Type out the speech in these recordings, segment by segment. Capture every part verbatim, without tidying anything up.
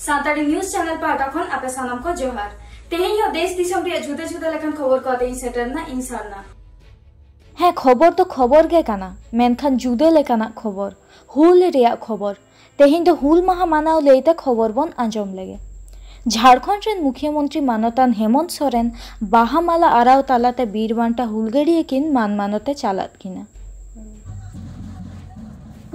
Santali news channel ᱯᱟᱦᱴᱟ ᱠᱷᱚᱱ ᱟᱯᱮ ᱥᱟᱱᱟᱢ ᱠᱚ ᱡᱚᱦᱟᱨ᱾ ᱛᱮᱦᱮᱧ ᱦᱚᱸ ᱫᱮᱥ ᱫᱤᱥᱚᱢ ᱨᱮᱭᱟᱜ ᱡᱩᱫᱟᱹ ᱡᱩᱫᱟᱹ ᱞᱮᱠᱟᱱ ᱠᱷᱚᱵᱚᱨ ᱠᱚ ᱟᱛᱮ ᱤᱧ ᱥᱮᱴᱮᱨ ᱮᱱᱟ, ᱤᱧ ᱥᱟᱨᱱᱟ᱾ ᱦᱮᱸ, ᱠᱷᱚᱵᱚᱨ ᱫᱚ ᱠᱷᱚᱵᱚᱨ ᱜᱮ ᱠᱟᱱᱟ, ᱢᱮᱱᱠᱷᱟᱱ ᱡᱩᱫᱟᱹ ᱞᱮᱠᱟᱱᱟᱜ ᱠᱷᱚᱵᱚᱨ, ᱦᱩᱞ ᱨᱮᱭᱟᱜ ᱠᱷᱚᱵᱚᱨ᱾ ᱛᱮᱦᱮᱧ ᱫᱚ ᱦᱩᱞ ᱢᱟᱦᱟ ᱢᱟᱱᱟᱣ ᱞᱟᱹᱭᱛᱮ ᱠᱷᱚᱵᱚᱨ ᱵᱚᱱ ᱟᱸᱡᱚᱢ ᱞᱮᱜᱮ᱾ ᱡᱷᱟᱲᱠᱷᱚᱸᱰ ᱨᱮᱱ ᱢᱩᱠᱷᱭᱟᱹ ᱢᱚᱱᱛᱨᱤ ᱢᱟᱱᱚᱛᱟᱱ ᱦᱮᱢᱚᱱᱛ ᱥᱚᱨᱮᱱ ᱵᱟᱦᱟ ᱢᱟᱞᱟ ᱟᱨᱟᱣ ᱛᱟᱞᱟᱛᱮ ᱵᱤᱨ ᱵᱟᱱᱴᱟ ᱦᱩᱞᱜᱟᱹᱨᱤᱭᱟᱹ ᱠᱤᱱ ᱢᱟᱱ ᱢᱟᱱᱚᱛ ᱮ ᱪᱟᱞᱟᱫ ᱠᱤᱱᱟ᱾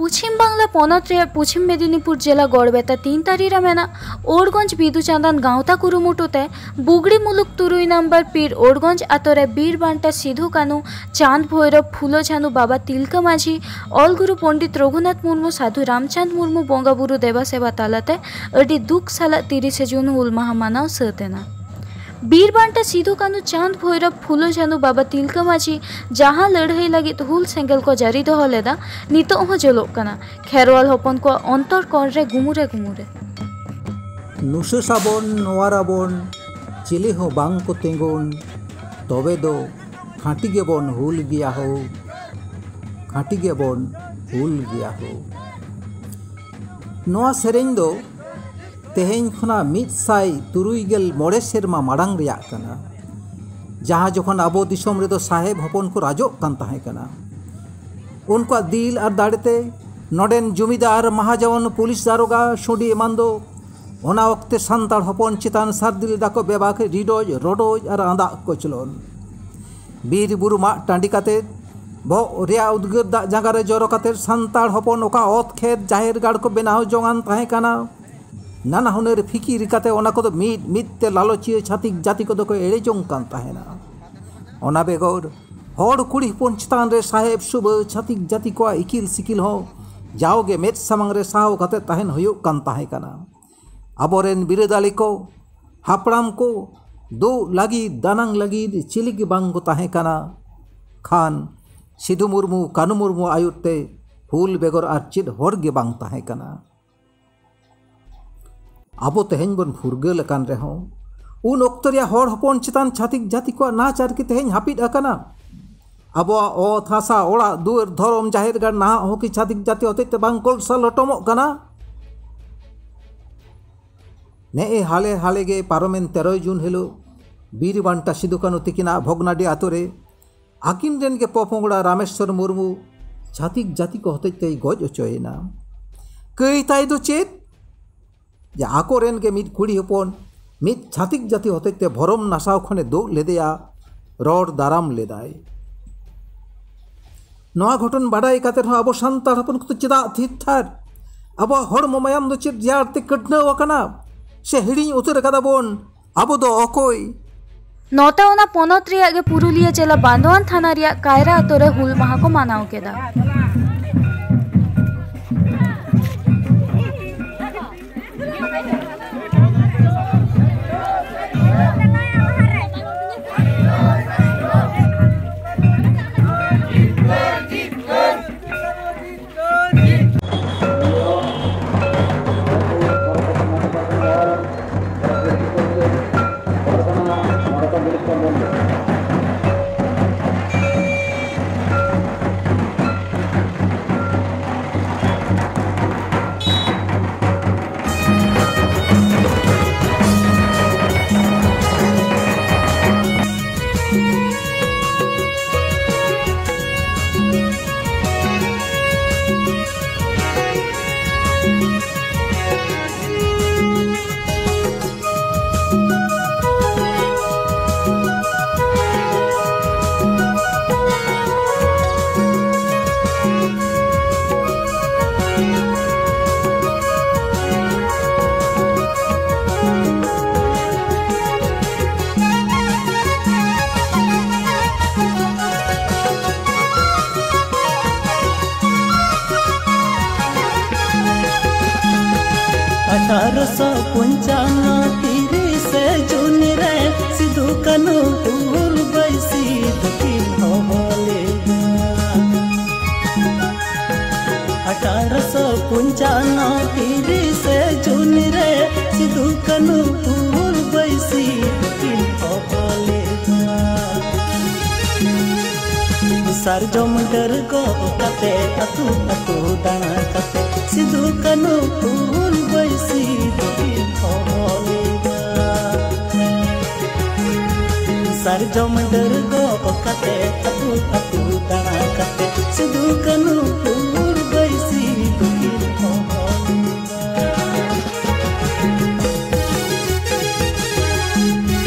ᱯᱚᱪᱷᱤᱢ ᱵᱟᱝᱞᱟ ᱯᱚᱱᱚᱛ ᱨᱮᱭᱟᱜ ᱯᱚᱪᱷᱤᱢ ᱢᱮᱫᱤᱱᱤᱯᱩᱨ ᱡᱮᱞᱟ ᱜᱚᱲᱵᱮᱛᱟ ᱛᱤᱱ ᱛᱟᱹᱨᱤ ᱨᱮ ᱢᱮᱱᱟᱜ ᱳᱲᱜᱚᱸᱡᱽ ᱵᱤᱫᱩ ᱪᱟᱸᱫᱟᱱ ᱜᱟᱶᱛᱟ ᱠᱩᱨᱩᱢᱩᱴᱩ ᱛᱮ ᱵᱩᱜᱲᱤ ᱢᱩᱞᱩᱠ ᱛᱩᱨᱩᱭ ᱱᱟᱢᱵᱟᱨ ᱯᱤᱨ ᱳᱲᱜᱚᱸᱡᱽ ᱟᱛᱳ ᱨᱮ ᱵᱤᱨ ᱵᱟᱱᱴᱟ ᱥᱤᱫᱷᱩ ᱠᱟᱹᱱᱩ, ᱪᱟᱸᱫᱽ ᱵᱷᱳᱭᱨᱚᱵ, ᱯᱷᱩᱞᱳ ᱡᱷᱟᱱᱩ, ᱵᱟᱵᱟ ᱛᱤᱞᱠᱟᱹ ᱢᱟᱹᱡᱷᱤ, ᱚᱞ ᱜᱩᱨᱩ ᱯᱚᱱᱰᱤᱛ ᱨᱚᱜᱷᱩᱱᱟᱛᱷ ᱢᱩᱨᱢᱩ, ᱥᱟᱹᱫᱷᱩ ᱨᱟᱢᱪᱟᱸᱫᱽ ᱢᱩᱨᱢᱩ ᱵᱚᱸᱜᱟ ᱵᱩᱨᱩ ᱫᱮᱵᱟ ᱥᱮᱵᱟ ᱛᱟᱞᱟᱛᱮ ᱟᱹᱰᱤ ᱫᱩᱠ ᱥᱟᱞᱟᱜ ᱛᱤᱨᱤᱥᱮ ᱡᱩᱱ ᱦᱩᱞ ᱢᱟᱦᱟ ᱢᱟᱱᱟᱣ ᱥᱟᱹᱛ ᱮᱱᱟ᱾ ᱵᱤᱨ ᱵᱟᱱᱴᱟ ᱥᱤᱫᱷᱩ ᱠᱟᱹᱱᱩ, ᱪᱟᱸᱫᱽ ᱵᱷᱳᱭᱨᱚᱵ, ᱯᱷᱩᱞᱳ ᱡᱷᱟᱱᱩ, ᱵᱟᱵᱟ ᱛᱤᱞᱠᱟᱹ ᱢᱟᱹᱡᱷᱤ ᱡᱟᱦᱟᱸ ᱞᱟᱹᱲᱦᱟᱹᱭ ᱞᱟᱹᱜᱤᱫ ᱦᱩᱞ ᱥᱮᱸᱜᱮᱞ ᱠᱚ ᱡᱟᱹᱨᱤ ᱫᱚᱦᱚ ᱞᱮᱫᱟ, ᱱᱤᱛᱚᱜ ᱦᱚᱸ ᱡᱚᱞᱚᱜ ᱠᱟᱱᱟ᱾ ᱠᱷᱮᱨᱣᱟᱞ ᱦᱚᱯᱚᱱ ᱠᱚᱣᱟᱜ ᱚᱱᱛᱚᱨ ᱠᱚᱬ ᱨᱮ ᱜᱩᱢᱩᱨᱮ ᱜᱩᱢᱩᱨᱮ᱾ ᱱᱩᱥᱟᱹ ᱥᱟᱵᱚᱱ ᱱᱚᱣᱟ ᱨᱟᱵᱚᱱ ᱪᱤᱞᱤ ᱦᱚᱸ ᱵᱟᱝ ᱠᱚ ᱛᱤᱸᱜᱩᱱ, ᱛᱚᱵᱮ ᱫᱚ ᱠᱷᱟᱹᱴᱤ ᱜᱮᱵᱚᱱ ᱦᱩᱞ ᱜᱮᱭᱟ ᱦᱳ, ᱠᱷᱟᱹᱴᱤ ᱜᱮᱵᱚᱱ ᱦᱩᱞ ᱜᱮᱭᱟ ᱦᱳ᱾ ᱱᱚᱣᱟ ᱥᱮᱨᱮᱧ ᱫᱚ ᱛᱮᱦᱮᱧ ᱠᱷᱚᱱᱟᱜ ᱢᱤᱫ ᱥᱟᱭ ᱛᱩᱨᱩᱭ ᱜᱮᱞ ᱢᱚᱬᱮ ᱥᱮᱨᱢᱟ ᱢᱟᱲᱟᱝ ᱨᱮᱭᱟᱜ ᱠᱟᱱᱟ, ᱡᱟᱦᱟᱸ ᱡᱚᱠᱷᱚᱱ ᱟᱵᱚ ᱫᱤᱥᱚᱢ ᱨᱮᱫᱚ ᱥᱟᱦᱮᱵ ᱦᱚᱯᱚᱱ ᱠᱚ ᱨᱟᱡᱚᱜ ᱠᱟᱱ ᱛᱟᱦᱮᱸ ᱠᱟᱱᱟ᱾ ᱩᱱᱠᱩᱣᱟᱜ ᱫᱤᱞ ᱟᱨ ᱫᱟᱲᱮᱛᱮ ᱱᱚᱰᱮᱱ ᱡᱚᱢᱤᱫᱟᱨ, ᱢᱟᱦᱟᱡᱚᱱ, ᱯᱩᱞᱤᱥ ᱫᱟᱨᱚᱜᱟ, ᱥᱩᱰᱤ ᱮᱢᱟᱱ ᱫᱚ ᱚᱱᱟ ᱚᱠᱛᱮ ᱥᱟᱱᱛᱟᱲ ᱦᱚᱯᱚᱱ ᱪᱮᱛᱟᱱ ᱥᱟᱹᱨᱫᱤ ᱞᱮᱫᱟ ᱠᱚ ᱵᱮᱵᱟᱠ, ᱨᱤᱰᱚᱡ, ᱨᱚᱰᱚᱡ ᱟᱨ ᱟᱸᱫᱟᱜ ᱠᱚᱪᱞᱚᱱ᱾ ᱵᱤᱨ ᱵᱩᱨᱩ ᱢᱟᱜ ᱴᱟᱺᱰᱤ ᱠᱟᱛᱮ, ᱵᱚᱦᱚᱜ ᱨᱮᱭᱟᱜ ᱩᱫᱽᱜᱟᱹᱨ ᱫᱟᱜ ᱡᱟᱸᱜᱟ ᱨᱮ ᱡᱚᱨᱚ ᱠᱟᱛᱮ ᱥᱟᱱᱛᱟᱲ ᱦᱚᱯᱚᱱ ᱚᱠᱟ ᱚᱛ ᱠᱷᱮᱛ ᱡᱟᱦᱮᱨ ᱜᱟᱲ ᱠᱚ ᱵᱮᱱᱟᱣ ᱡᱚᱝ ᱟᱱ ᱛᱟᱦᱮᱸ ᱠᱟᱱᱟ, ᱱᱟᱱᱟ ᱦᱩᱱᱟᱹᱨ ᱯᱷᱤᱠᱤᱨ ᱠᱟᱛᱮ ᱚᱱᱟ ᱠᱚᱫᱚ ᱢᱤᱫ ᱢᱤᱫ ᱛᱮ ᱞᱟᱞᱚᱪᱤᱭᱟᱹ ᱪᱷᱟᱹᱛᱤᱠ ᱡᱟᱹᱛᱤ ᱠᱚᱫᱚ ᱠᱚ ᱮᱲᱮ ᱡᱚᱝ ᱠᱟᱱ ᱛᱟᱦᱮᱱᱟ᱾ ᱚᱱᱟ ᱵᱮᱜᱚᱨ ᱦᱚᱲ ᱠᱩᱲᱤ ᱦᱚᱯᱚᱱ ᱪᱮᱛᱟᱱ ᱨᱮ ᱥᱟᱦᱮᱵ ᱥᱩᱵᱟᱹ ᱪᱷᱟᱹᱛᱤᱠ ᱡᱟᱹᱛᱤ ᱠᱚᱣᱟᱜ ᱤᱠᱤᱞ ᱥᱤᱠᱤᱞ ᱦᱚᱸ ᱡᱟᱣᱜᱮ ᱢᱮᱫ ᱥᱟᱢᱟᱝ ᱨᱮ ᱥᱟᱦᱟᱣ ᱠᱟᱛᱮ ᱛᱟᱦᱮᱱ ᱦᱩᱭᱩᱜ ᱠᱟᱱ ᱛᱟᱦᱮᱸ ᱠᱟᱱᱟ᱾ ᱟᱵᱚᱨᱮᱱ ᱵᱤᱨᱟᱹᱫᱟᱹᱞᱤ ᱠᱚ, ᱦᱟᱯᱲᱟᱢ ᱠᱚ ᱫᱩᱜ ᱞᱟᱹᱜᱤᱫ, ᱫᱟᱱᱟᱝ ᱞᱟᱹᱜᱤᱫ ᱪᱤᱞᱤ ᱜᱮ ᱵᱟᱝ ᱠᱚ ᱛᱟᱦᱮᱸ ᱠᱟᱱᱟ᱾ ᱠᱷᱟᱱ ᱥᱤᱫᱷᱩ ᱢᱩᱨᱢᱩ, ᱠᱟᱹᱱᱩ ᱢᱩᱨᱢᱩ ᱟᱹᱭᱩᱨ ᱛᱮ ᱦᱩᱞ ᱵᱮᱜᱚᱨ ᱟᱨ ᱪᱮᱫ ᱦᱚᱨ ᱜᱮ ᱵᱟᱝ ᱛᱟᱦᱮᱸ ᱠᱟᱱᱟ᱾ ᱟᱵᱚ ᱛᱮᱦᱮᱧ ᱵᱚᱱ ᱯᱷᱩᱨᱜᱟᱹᱞ ᱟᱠᱟᱱ ᱨᱮᱦᱚᱸ, ᱩᱱ ᱚᱠᱛᱚ ᱨᱮᱭᱟᱜ ᱦᱚᱲ ᱦᱚᱯᱚᱱ ᱪᱮᱛᱟᱱ ᱪᱷᱟᱹᱛᱤᱠ ᱡᱟᱹᱛᱤ ᱠᱚᱣᱟᱜ ᱱᱟᱦᱟᱪᱟᱨ ᱠᱤ ᱛᱮᱦᱮᱧ ᱦᱟᱹᱯᱤᱫ ᱟᱠᱟᱱᱟ? ᱟᱵᱚᱣᱟᱜ ᱚᱛ ᱦᱟᱥᱟ, ᱚᱲᱟᱜ ᱫᱩᱣᱟᱹᱨ, ᱫᱷᱚᱨᱚᱢ, ᱡᱟᱦᱮᱨ ᱜᱟᱲ ᱱᱟᱦᱟᱜ ᱦᱚᱸ ᱠᱤ ᱪᱷᱟᱹᱛᱤᱠ ᱡᱟᱹᱛᱤ ᱦᱚᱛᱮᱡ ᱛᱮ ᱵᱟᱝ ᱠᱚᱞᱥᱟ ᱞᱚᱴᱚᱢᱚᱜ ᱠᱟᱱᱟ? ᱱᱮᱜᱼᱮ ᱦᱟᱞᱮ ᱦᱟᱞᱮ ᱜᱮ ᱯᱟᱨᱚᱢᱮᱱ ᱛᱮᱨᱚᱭ ᱡᱩᱱ ᱦᱤᱞᱳᱜ ᱵᱤᱨ ᱵᱟᱱᱴᱟ ᱥᱤᱫᱩ ᱠᱟᱹᱱᱩ ᱛᱤᱠᱤᱱᱟᱜ ᱵᱷᱚᱜᱽᱱᱟᱰᱤ ᱟᱛᱳ ᱨᱮ ᱟᱹᱠᱤᱱ ᱨᱮᱱ ᱜᱮ ᱯᱚᱯᱚᱝᱲᱟ ᱨᱟᱢᱮᱥᱣᱚᱨ ᱢᱩᱨᱢᱩ ᱪᱷᱟᱹᱛᱤᱠ ᱡᱟᱹᱛᱤ ᱠᱚ ᱦᱚᱛᱮᱡ ᱛᱮᱭ ᱜᱚᱡ ᱦᱚᱪᱚᱭᱮᱱᱟ᱾ ᱠᱟᱹᱭ ᱛᱟᱭ ᱫᱚ ᱪᱮᱫ? ᱡᱮ ᱟᱠᱚᱨᱮᱱ ᱜᱮ ᱢᱤᱫ ᱠᱩᱲᱤ ᱦᱚᱯᱚᱱ ᱢᱤᱫ ᱪᱷᱟᱹᱛᱤᱠ ᱡᱟᱹᱛᱤ ᱦᱚᱛᱮᱡ ᱛᱮ ᱵᱷᱚᱨᱚᱢ ᱱᱟᱥᱟᱣ ᱠᱷᱚᱱᱮ ᱫᱩᱜ ᱞᱮᱫᱮᱭᱟ, ᱨᱚᱲ ᱫᱟᱨᱟᱢ ᱞᱮᱫᱟᱭ᱾ ᱱᱚᱣᱟ ᱜᱷᱚᱴᱚᱱ ᱵᱟᱰᱟᱭ ᱠᱟᱛᱮ ᱨᱮᱦᱚᱸ ᱟᱵᱚ ᱥᱟᱱᱛᱟᱲ ᱦᱚᱯᱚᱱ ᱠᱚᱫᱚ ᱪᱮᱫᱟᱜ ᱛᱷᱤᱨ ᱛᱷᱟᱨ? ᱟᱵᱚᱣᱟᱜ ᱦᱚᱲᱢᱚ ᱢᱟᱭᱟᱢ ᱫᱚ ᱪᱮᱫ ᱨᱮᱭᱟᱲ ᱛᱮ ᱠᱟᱹᱰᱱᱟᱹᱣ ᱟᱠᱟᱱᱟ ᱥᱮ ᱦᱤᱲᱤᱧ ᱩᱛᱟᱹᱨ ᱟᱠᱟᱫᱟ ᱵᱚᱱ ᱟᱵᱚ ᱫᱚ ᱚᱠᱚᱭ? ᱱᱚᱛᱮ ᱚᱱᱟ ᱯᱚᱱᱚᱛ ᱨᱮᱭᱟᱜ ᱜᱮ ᱯᱩᱨᱩᱞᱤᱭᱟᱹ ᱡᱮᱞᱟ ᱵᱟᱸᱫᱣᱟᱱ ᱛᱷᱟᱱᱟ ᱨᱮᱭᱟᱜ ᱠᱟᱭᱨᱟ ᱟᱛᱳ ᱨᱮ ᱦᱩᱞ ᱢᱟᱦᱟ ᱠᱚ ᱢᱟᱱᱟᱣ ᱠᱮᱫᱟ᱾ ᱟᱴᱷᱟᱨᱚᱥᱚ ᱯᱚᱧᱪᱟᱱᱱᱚ ᱛᱤᱨᱤᱥᱮ ᱡᱩᱱ ᱨᱮ ᱥᱤᱫᱩ ᱠᱟᱹᱱᱦᱩ ᱦᱩᱞ ᱵᱟᱹᱭᱥᱤ ᱫᱚᱠᱤᱱ ᱦᱚᱦᱚ ᱞᱮᱫᱟ᱾ ᱟᱴᱷᱟᱨᱚᱥᱚ ᱯᱚᱧᱪᱟᱱᱱᱚ ᱛᱤᱨᱤᱥᱮ ᱡᱩᱱ ᱨᱮ ᱥᱤᱫᱩ ᱠᱟᱹᱱᱦᱩ ᱦᱩᱞ ᱵᱟᱹᱭᱥᱤ ᱫᱚᱠᱤᱱ ᱦᱚᱦᱚ ᱞᱮᱫᱟ᱾ ᱥᱟᱨᱡᱚᱢ ᱰᱟᱹᱨ ᱜᱚᱜ ᱠᱟᱛᱮ, ᱟᱹᱛᱩ ᱟᱹᱛᱩ ᱫᱟᱬᱟ ᱠᱟᱛᱮ, ᱥᱤᱫᱩ ᱠᱟᱹᱱᱦᱩ ᱦᱩᱞ ᱵᱟᱹᱭᱥᱤ ᱫᱚᱠᱤᱱ ᱦᱚᱦᱚ ᱞᱮᱫᱟ᱾ ᱥᱟᱨᱡᱚᱢ ᱰᱟᱹᱨ ᱜᱚᱜ ᱠᱟᱛᱮ, ᱟᱹᱛᱩ ᱟᱹᱛᱩ ᱫᱟᱬᱟ ᱠᱟᱛᱮ, ᱥᱤᱫᱩ ᱠᱟᱹᱱᱦᱩ ᱦᱩᱞ ᱵᱟᱹᱭᱥᱤ ᱫᱚᱠᱤᱱ ᱦᱚᱦᱚ ᱞᱮᱫᱟ᱾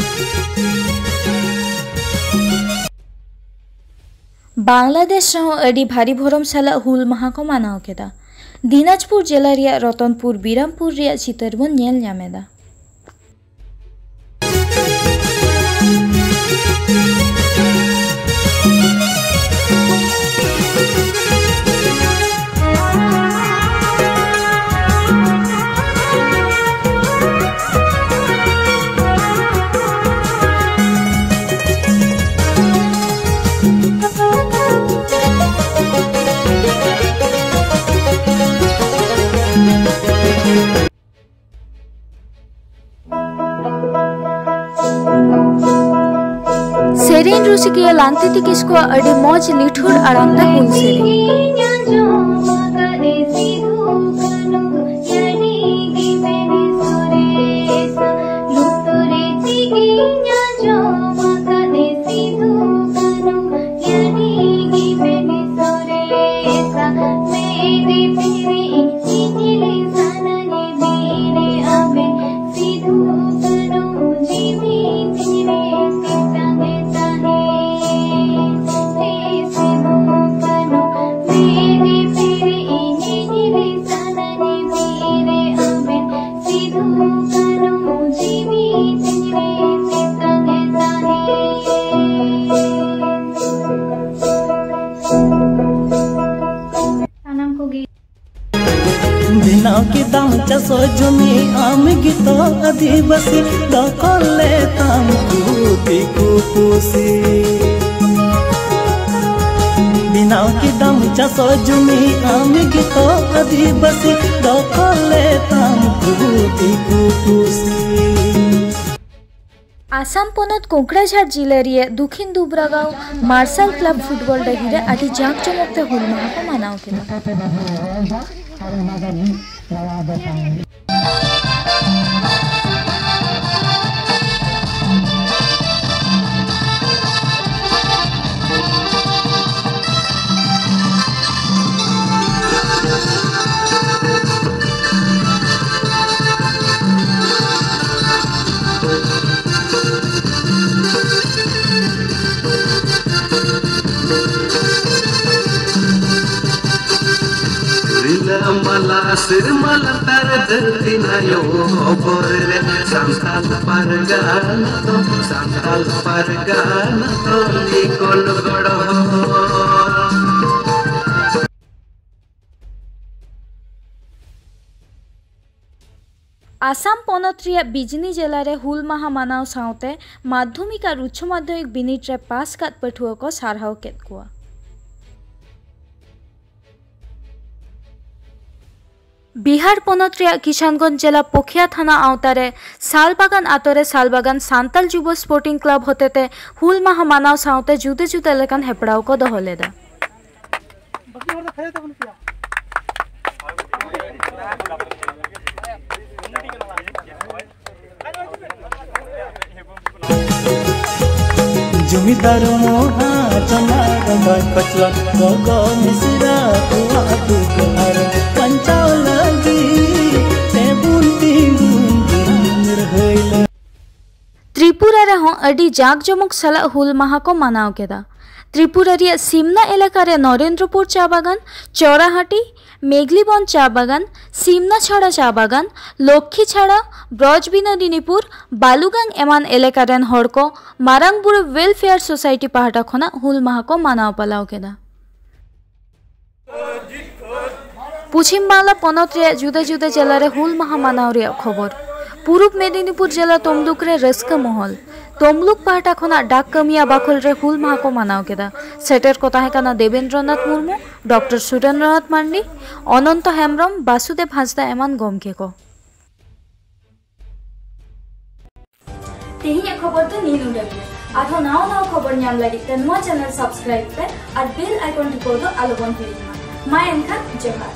ᱵᱟᱝᱞᱟᱫᱮᱥ ᱨᱮᱦᱚᱸ ᱟᱹᱰᱤ ᱵᱷᱟᱹᱨᱤ ᱵᱷᱚᱨᱚᱢ ᱥᱟᱞᱟᱜ ᱦᱩᱞ ᱢᱟᱦᱟ ᱠᱚ ᱢᱟᱱᱟᱣ ᱠᱮᱫᱟ᱾ ᱫᱤᱱᱟᱡᱽᱯᱩᱨ ᱡᱮᱞᱟ ᱨᱮᱭᱟᱜ ᱨᱚᱛᱚᱱᱯᱩᱨ ᱵᱤᱨᱟᱢᱯᱩᱨ ᱨᱮᱭᱟᱜ ᱪᱤᱛᱟᱹᱨ ᱵᱚᱱ ᱧᱮᱞ ᱧᱟᱢ ᱮᱫᱟ᱾ ᱥᱮᱨᱮᱧ ᱨᱩᱥᱤᱠᱤᱭᱟᱹ ᱞᱟᱝᱛᱤᱛᱤ ᱠᱤᱥᱠᱩᱣᱟᱜ ᱟᱹᱰᱤ ᱢᱚᱡᱽ ᱞᱤᱴᱷᱩᱨ ᱟᱲᱟᱝ ᱛᱮ ᱦᱩᱞ ᱥᱮᱨᱮᱧ᱾ ᱥᱟᱱᱟᱢ ᱠᱚᱜᱮ᱾ ᱵᱮᱱᱟᱣ ᱠᱮᱫᱟᱢ ᱪᱟᱥᱚᱜ ᱡᱚᱢᱤ ᱟᱢ ᱜᱮᱛᱚ ᱟᱹᱫᱤᱵᱟᱹᱥᱤ, ᱫᱚᱠᱷᱚᱞ ᱞᱮ ᱛᱟᱢ ᱠᱚ ᱫᱤᱠᱩ ᱯᱩᱥᱤ᱾ ᱵᱮᱱᱟᱣ ᱠᱮᱫᱟᱢ ᱪᱟᱥᱚᱜ ᱡᱚᱢᱤ ᱟᱢ ᱜᱮᱛᱚ ᱟᱹᱫᱤᱵᱟᱹᱥᱤ, ᱫᱚᱠᱷᱚᱞ ᱞᱮ ᱛᱟᱢ ᱠᱚ ᱫᱤᱠᱩ ᱯᱩᱥᱤ᱾ ᱟᱥᱟᱢ ᱯᱚᱱᱚᱛ ᱠᱳᱠᱲᱟᱡᱷᱟᱲ ᱡᱤᱞᱟᱹ ᱨᱮᱭᱟᱜ ᱫᱩᱠᱷᱤᱱ ᱫᱩᱵᱨᱟᱜᱟᱸᱣ ᱢᱟᱨᱥᱟᱞ ᱠᱞᱟᱵᱽ ᱯᱷᱩᱴᱵᱚᱞ ᱰᱟᱹᱦᱤ ᱨᱮ ᱟᱹᱰᱤ ᱡᱟᱸᱠ ᱡᱚᱢᱚᱠ ᱛᱮ ᱦᱩᱞ ᱢᱟᱦᱟ ᱠᱚ ᱢᱟᱱᱟᱣ ᱠᱮᱫᱟ᱾ ᱨᱤᱞᱟᱹᱢᱟᱞᱟ ᱥᱮᱨᱢᱟ ᱞᱟᱛᱟᱨ ᱫᱷᱟᱹᱨᱛᱤ ᱱᱟᱭᱚ ᱚᱵᱚᱨ ᱨᱮ ᱥᱟᱱᱛᱟᱞ ᱯᱟᱨᱜᱟᱱᱟ ᱫᱚ, ᱥᱟᱱᱛᱟᱞ ᱯᱟᱨᱜᱟᱱᱟ ᱫᱚ ᱞᱤᱠᱚᱞ ᱜᱚᱲᱚ᱾ ᱟᱥᱟᱢ ᱯᱚᱱᱚᱛ ᱨᱮᱭᱟᱜ ᱵᱤᱡᱽᱱᱤ ᱡᱮᱞᱟ ᱨᱮ ᱦᱩᱞ ᱢᱟᱦᱟ ᱢᱟᱱᱟᱣ ᱥᱟᱶᱛᱮ ᱢᱟᱫᱽᱫᱷᱚᱢᱤᱠ ᱟᱨ ᱩᱪᱪᱚ ᱢᱟᱫᱽᱫᱷᱚᱢᱤᱠ ᱵᱤᱱᱤᱰ ᱨᱮ ᱯᱟᱥ ᱠᱟᱫ ᱯᱟᱹᱴᱷᱩᱣᱟᱹ ᱠᱚ ᱥᱟᱨᱦᱟᱣ ᱠᱮᱫ ᱠᱚᱣᱟ᱾ ᱵᱤᱦᱟᱨ ᱯᱚᱱᱚᱛ ᱨᱮᱭᱟᱜ ᱠᱤᱥᱟᱱᱜᱚᱸᱡᱽ ᱡᱮᱞᱟ ᱯᱳᱠᱷᱤᱭᱟ ᱛᱷᱟᱱᱟ ᱟᱣᱛᱟ ᱨᱮ ᱥᱟᱞᱵᱟᱜᱟᱱ ᱟᱛᱳ ᱨᱮ ᱥᱟᱞᱵᱟᱜᱟᱱ ᱥᱟᱱᱛᱟᱞ ᱡᱩᱵᱚ ᱥᱯᱳᱨᱴᱤᱝ ᱠᱞᱟᱵᱽ ᱦᱚᱛᱮᱛᱮ ᱦᱩᱞ ᱢᱟᱦᱟ ᱢᱟᱱᱟᱣ ᱥᱟᱶᱛᱮ ᱡᱩᱫᱟᱹ ᱡᱩᱫᱟᱹ ᱞᱮᱠᱟᱱ ᱦᱮᱯᱨᱟᱣ ᱠᱚ ᱫᱚᱦᱚ ᱞᱮᱫᱟ᱾ ᱡᱚᱢᱤᱫᱟᱨ ᱢᱚᱦᱟᱡᱚᱱ ᱟᱨ ᱵᱟᱭ ᱠᱚᱪᱞᱚᱱ, ᱜᱚᱜᱚ ᱢᱤᱥᱨᱟ ᱠᱚᱣᱟᱜ ᱫᱩᱠ ᱟᱨ ᱵᱟᱧᱪᱟᱣ ᱞᱟᱹᱜᱤᱫ ᱛᱮᱵᱚᱱ ᱛᱤᱸᱜᱩᱱ ᱞᱟᱹᱲᱦᱟᱹᱭ ᱞᱟᱹᱜᱤᱫ᱾ ᱛᱨᱤᱯᱩᱨᱟ ᱨᱮᱦᱚᱸ ᱟᱹᱰᱤ ᱡᱟᱸᱠ ᱡᱚᱢᱚᱠ ᱥᱟᱞᱟᱜ ᱦᱩᱞ ᱢᱟᱦᱟ ᱠᱚ ᱢᱟᱱᱟᱣ ᱠᱮᱫᱟ᱾ ᱛᱨᱤᱯᱩᱨᱟ ᱨᱮᱭᱟᱜ ᱥᱤᱢᱱᱟ ᱮᱞᱟᱠᱟ ᱨᱮ ᱱᱚᱨᱮᱱᱫᱨᱚᱯᱩᱨ ᱪᱟ ᱵᱟᱜᱟᱱ, ᱪᱚᱨᱟᱦᱟᱴᱤ, ᱢᱮᱜᱽᱞᱤᱵᱚᱱ ᱪᱟ ᱵᱟᱜᱟᱱ, ᱥᱤᱢᱱᱟ ᱪᱷᱟᱲᱟ ᱪᱟ ᱵᱟᱜᱟᱱ, ᱞᱚᱠᱠᱷᱤ ᱪᱷᱟᱲᱟ, ᱵᱨᱚᱡᱽ ᱵᱤᱱᱳᱫᱤᱱᱤᱯᱩᱨ, ᱵᱟᱞᱩᱜᱟᱝ ᱮᱢᱟᱱ ᱮᱞᱟᱠᱟ ᱨᱮᱱ ᱦᱚᱲ ᱠᱚ ᱢᱟᱨᱟᱝ ᱵᱩᱨᱩ ᱣᱮᱞᱯᱷᱮᱭᱟᱨ ᱥᱳᱥᱟᱭᱴᱤ ᱯᱟᱦᱴᱟ ᱠᱷᱚᱱᱟᱜ ᱦᱩᱞ ᱢᱟᱦᱟ ᱠᱚ ᱢᱟᱱᱟᱣ ᱯᱟᱞᱟᱣ ᱠᱮᱫᱟ᱾ ᱯᱚᱪᱷᱤᱢ ᱵᱟᱝᱞᱟ ᱯᱚᱱᱚᱛ ᱨᱮᱭᱟᱜ ᱡᱩᱫᱟᱹ ᱡᱩᱫᱟᱹ ᱡᱮᱞᱟ ᱨᱮ ᱦᱩᱞ ᱢᱟᱦᱟ ᱢᱟᱱᱟᱣ ᱨᱮᱭᱟᱜ ᱠᱷᱚᱵᱚᱨ᱾ ᱯᱩᱨᱩᱵ ᱢᱮᱫᱤᱱᱤᱯᱩᱨ ᱡᱮᱞᱟ ᱛᱚᱢᱞᱩᱠ ᱨᱮ ᱨᱟᱹᱥᱠᱟᱹ ᱢᱚᱦᱚᱞ᱾ ᱛᱚᱢᱞᱩᱠ ᱯᱟᱦᱴᱟ ᱠᱷᱚᱱᱟᱜ ᱰᱟᱠ ᱠᱟᱹᱢᱤᱭᱟ ᱵᱟᱠᱷᱳᱞ ᱨᱮ ᱦᱩᱞ ᱢᱟᱦᱟ ᱠᱚ ᱢᱟᱱᱟᱣ ᱠᱮᱫᱟ᱾ ᱥᱮᱴᱮᱨ ᱠᱚ ᱛᱟᱦᱮᱸ ᱠᱟᱱᱟ ᱫᱮᱵᱮᱱᱫᱨᱚᱱᱟᱛᱷ ᱢᱩᱨᱢᱩ, ᱰᱚᱠᱴᱚᱨ ᱥᱩᱨᱮᱱᱫᱨᱚᱱᱟᱛᱷ ᱢᱟᱱᱰᱤ, ᱚᱱᱚᱱᱛᱚ ᱦᱮᱢᱵᱨᱚᱢ, ᱵᱟᱥᱩᱫᱮᱵ ᱦᱟᱸᱥᱫᱟ ᱮᱢᱟᱱ ᱜᱚᱢᱠᱮ ᱠᱚ᱾ ᱛᱮᱦᱮᱧᱟᱜ ᱠᱷᱚᱵᱚᱨ ᱫᱚ ᱱᱤᱭᱟᱹ ᱱᱩᱰᱟᱹ ᱜᱮ᱾ ᱟᱨᱦᱚᱸ ᱱᱟᱣᱟ ᱱᱟᱣᱟ ᱠᱷᱚᱵᱚᱨ ᱧᱟᱢ ᱞᱟᱹᱜᱤᱫ ᱛᱮ ᱱᱚᱣᱟ channel subscribe ᱯᱮ ᱟᱨ bell icon ᱴᱤᱯᱟᱹᱣ ᱫᱚ ᱟᱞᱚ ᱵᱚᱱ ᱦᱤᱲᱤᱧ ᱢᱟ᱾ ᱢᱟ ᱮᱱᱠᱷᱟᱱ ᱡᱚᱦᱟᱨ᱾